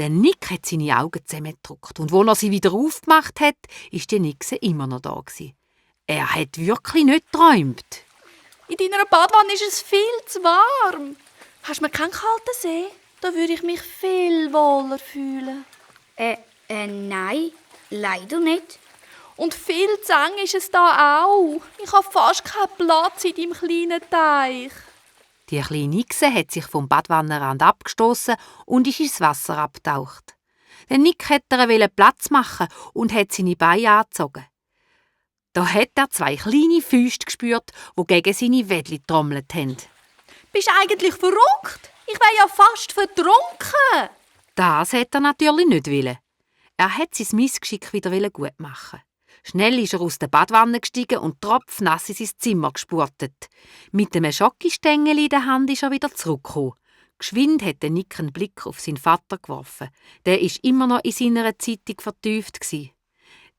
Der Nick hat seine Augen zusammengedrückt und als er sie wieder aufgemacht hat, war die Nixe immer noch da. Er hat wirklich nicht geträumt. In deiner Badwanne ist es viel zu warm. Hast du mir keinen kalten See? Da würde ich mich viel wohler fühlen. Nein, leider nicht. Und viel zu eng ist es da auch. Ich habe fast keinen Platz in deinem kleinen Teich. Die kleine Nixe hat sich vom Badwannenrand abgestoßen und ist ins Wasser abgetaucht. Der Nick wollte Platz machen und hat seine Beine angezogen. Da hat er zwei kleine Füße gespürt, die gegen seine Wädli getrommelt haben. Bist du eigentlich verrückt? Ich wäre ja fast vertrunken. Das hätte er natürlich nicht wollen. Er hat sein Missgeschick wieder gut machen. Schnell ist er aus der Badwanne gestiegen und tropfnass in sein Zimmer gespurtet. Mit einem Schokostängel in der Hand ist er wieder zurückgekommen. Geschwind hat Nick einen Blick auf seinen Vater geworfen. Der war immer noch in seiner Zeitung vertieft.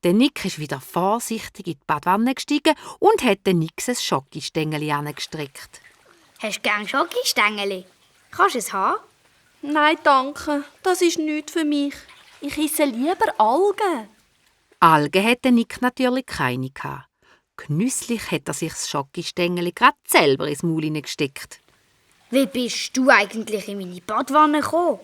Der Nick ist wieder vorsichtig in die Badwanne gestiegen und hat den Nick ein Schokostängel angestreckt. Hast du gern Schokostängeli? Kannst du es haben? Nein, danke. Das ist nichts für mich. Ich esse lieber Algen. Algen hatte Nick natürlich keine. Genüsslich hat er sich das Schokostängel gerade selber ins Maul hineingesteckt. Wie bist du eigentlich in meine Badwanne gekommen?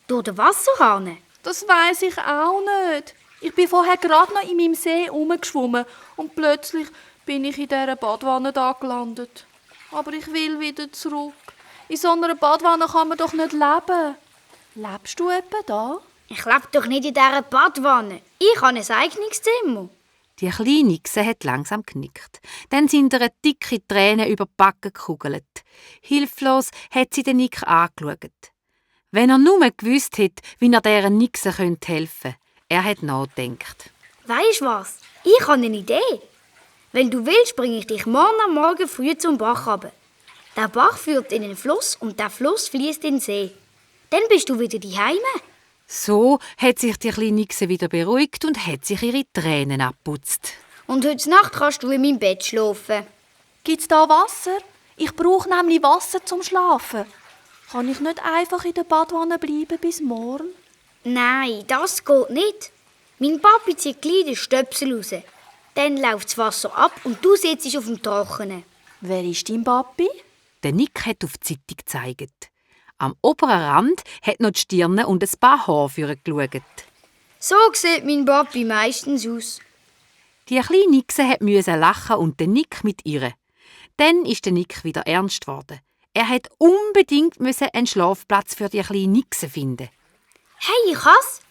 Durch den Wasserhahn? Das weiss ich auch nicht. Ich bin vorher gerade noch in meinem See herumgeschwommen und plötzlich bin ich in dieser Badwanne da gelandet. Aber ich will wieder zurück. In so einer Badwanne kann man doch nicht leben. Lebst du etwa da? Ich lebe doch nicht in dieser Badwanne. Ich habe ein eigenes Zimmer. Die kleine Nixe hat langsam genickt. Dann sind ihr dicke Tränen über die Backen gekugelt. Hilflos hat sie den Nick angeschaut. Wenn er nur gewusst hätte, wie er dieser Nixe helfen könnte. Er hat nachgedacht. Weisst du was? Ich habe eine Idee. Wenn du willst, bringe ich dich morgen am Morgen früh zum Bach runter. Der Bach führt in den Fluss und der Fluss fließt in den See. Dann bist du wieder daheim. So hat sich die kleine Nixe wieder beruhigt und hat sich ihre Tränen abputzt. Und heute Nacht kannst du in meinem Bett schlafen. Gibt's da Wasser? Ich brauche nämlich Wasser zum Schlafen. Kann ich nicht einfach in der Badwanne bleiben bis morgen? Nein, das geht nicht. Mein Papi zieht gleich den Stöpsel raus. Dann läuft das Wasser ab und du sitzt auf dem Trockenen. Wer ist dein Papi? Der Nick hat auf die Zeitung gezeigt. Am oberen Rand hat noch die Stirne und ein paar Haare vorgeschaut. So sieht mein Papi meistens aus. Die kleine Nixe musste lachen und der Nick mit ihr. Dann ist der Nick wieder ernst geworden. Er hat unbedingt einen Schlafplatz für die kleine Nixe finden. Hey, ich has.